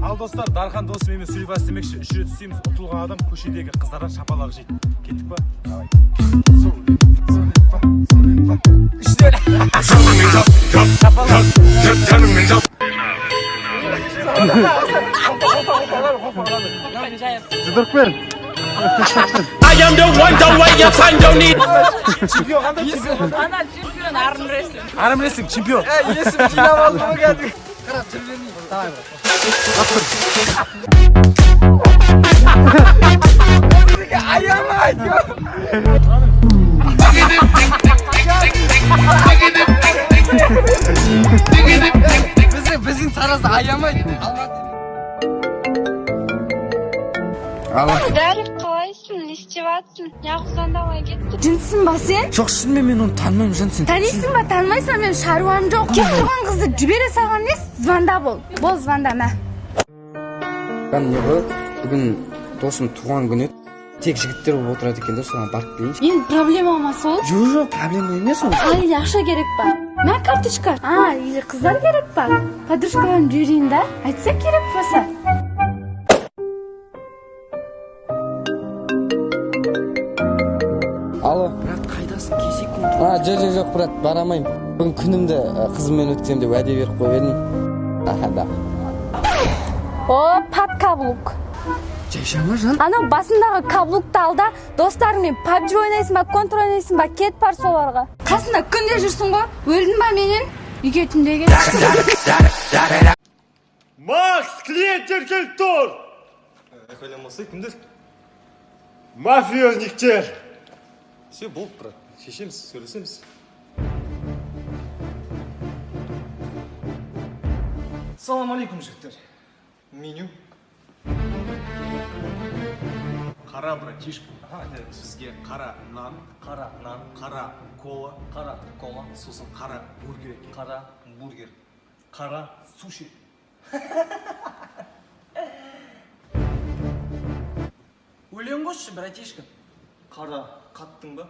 Ал, достар, Дархан досым емес, Сулифа істемекші. Үш рет істейміз. Ұтылған адам көшедегі қыздардан шапалақ жейді. Кеттік па? Давай. Сулифа, Сулифа, Сулифа. Үш рет. Шапалақ. Жұдырық бер. I am the one, the way your son don't need. Чемпион қандай, чемпион? Ана чемпион армрестлинг. Армрестлинг чемпион. Есім жинап алдым ғой кәдімгі. Қарап жүргенде. Давай, брат. Аямайды. Біздің Таразда аямайды. Алматы. Дарик, қалайсың? Не істеватсың? Неғып звондамай кеттің? Жынсың ба сен? Жоқ, шынымен мен оны танымаймын, жан, сен. Танисың ба, танымайсың ба, менің шаруам жоқ. Келіп тұрған қызды жібере салған несі? Звонда бол. Бол, звонда, мә. Не ғой, бүгін досым туған күні еді. Тек жігіттер болып отырады екен да, соған барып келейінші. Енді проблема ма сол? Жоқ, проблема емес ол. А, или ақша керек па? Мә, карточка. А, или қыздар керек па? Подружкаларымды жіберейін да? Айтса, керек болса. Алло, брат, қайдасың? Кезек. А, жоқ, жоқ, жоқ, брат, бара алмаймын. Бүгін күнімді қызыммен өткіземін деп уәде беріп қойып едім. Аха, да. О, под каблук. Жайша ма, жан? Анау басындағы каблукты ал да, достарыңмен PUBG ойнайсың ба, контр ойнайсың ба, кет бар соларға. Қасында күнде жүрсің ғой, өлдің ба менен? Үйге түнде кел. Макс, клиенттер келіп тұр. Айқайламасай, кімдер? Мафиозниктер. Все, болды, брат, шешеміз, сөйлесеміз. Салам алейкум, жігіттер. Меню. Қара, братишка. Сізге қара нан, Қара нан, қара кола, қара кола, сосын қара бургер екен. Қара бургер, қара суши. Өлең қосшы, братишка. Қара қаттың ба?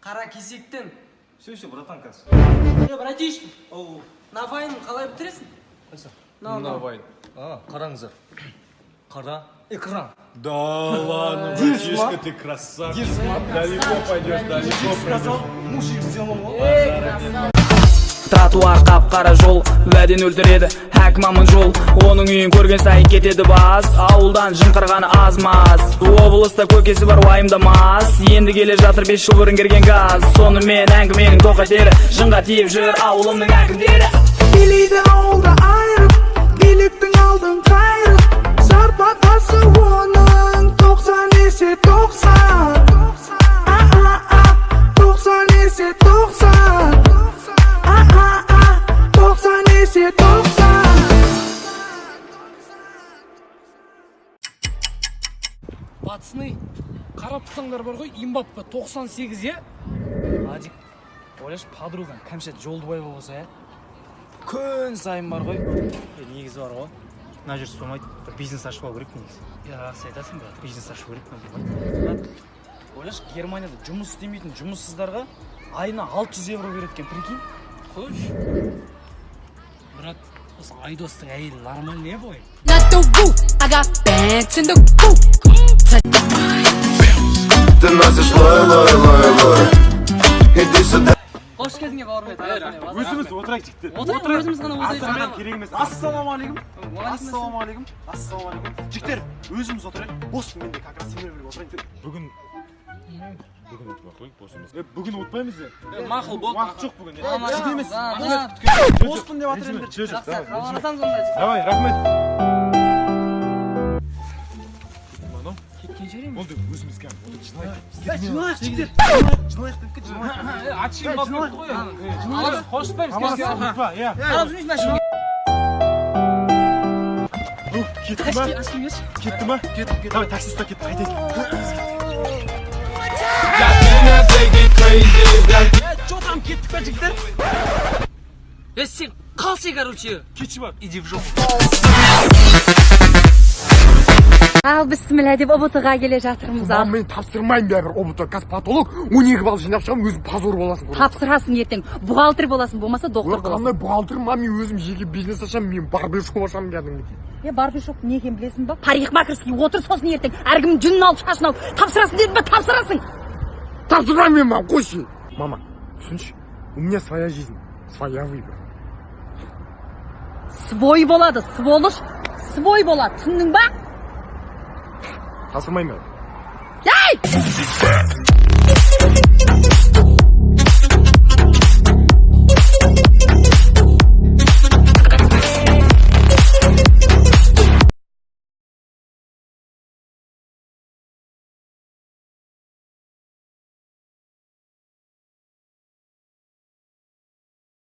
Қара кесектен. Все, все, братан, қазір. Е, братишка. Оу. На вайн қалай бітіресің? Қайсы? На вайн. А, қараңыздар. Қара экран. Да ладно, братишка, ты красавчик. Далеко пойдешь, далеко пойдешь. Мужик сделал ғой. Тротуар қап қара жол, уәден өлтіреді әкім аман жол. Оның үйін көрген сайын кетеді бас. Ауылдан жымқырғаны аз маз. Облыста көкесі бар, уайымдамас. Енді келе жатыр 5 жыл бұрын келген газ. Сонымен әңгіменің тоқетері, жынға тиіп жүр ауылымның әкімдері. Билейді ауылда айырып, биліктің алдын қайырып. Зарплатасы оның 90 есе 90. А-а-а, 90 есе 90. А-а-а, 90 есе 90. Пацаны, қарап тұрсаңдар бар ғой, Мбаппе 98, иә? Адик, ойлашы, подругаң Кәмшат Жолдыбаева болса, иә, күн сайын бар ғой. Негізі бар ғой, мына жер болмайды, бір бизнес ашып алу керек негізі. Иә, рас айтасың, брат. Бизнес ашу керек мына. Ойлашы, Германияда жұмыс істемейтін жұмыссыздарға айына 600 евро береді екен, прикинь. Қойшы, брат, осы Айдостың әйелі нормальный, иә, бой? Not the roof, I got bands in the coop. Ты носишь лой, лой, лой, лой. Иди сюда. Қош келдің, бауырым. Өзіміз отырайық, жігіттер. Отырайық, өзіміз ғана отырайық. Асырмен керек емес. Ассалаумағалейкум. Ассалаумағалейкум. Ассалаумағалейкум. Жігіттер, өзіміз отырайық. Боспын мен де, как раз сендермен бірге отырайын. Бүгін ұтпай қояйық, бос емес. Е, бүгін ұтпаймыз де. Мақұл, болды. Уақыт жоқ бүгін. Жігіт емес. Боспын деп жатыр енді. Жақсы, хабарласамыз онда. Давай, рахмет. Кеткен жер емес. Болды, өзіміз кәдімгі отырып жиналайық. Жиналайық, жігіттер. Жиналайық деп, жиналайық. Атшиын қалып кетті ғой. Қоштаспаймыз. Ұмытпа, иә. Қарап жүрмейсің машинаға. Кетті ма? Кетті ма? Кетті. Давай, такси ұста, кетті. Қайтайық. Че там, кеттік па, жігіттер? Е, сен қалсай, короче. Кетші бар. Иди в жопу. Ал, бісміллә деп, ҰБТ ға келе жатырмыз, ал. Мам, мен тапсырмаймын бәрібір ҰБТ. Қазір потолок 12 балл жинап шығамын, өзім позор боласың. Тапсырасың, ертең бухгалтер боласың, болмаса доктор боласың. Қандай бухгалтер, мам? Мен өзім жеке бизнес ашамын, мен барбершоп ашамын кәдімгідей. Е, барбершоп не екенін білесің ба? Парикмахерский отыр. Сосын ертең әркімнің жүнін алып, шашын алып. Тапсырасың дедім ба, тапсырасың. Тапсырмаймын мен, мам, қойшы. Мама, түсінші, у меня своя жизнь, своя выбор. Свой болады, сволочь, свой болады, түсіндің ба? Тапсырмаймын мен. Ей!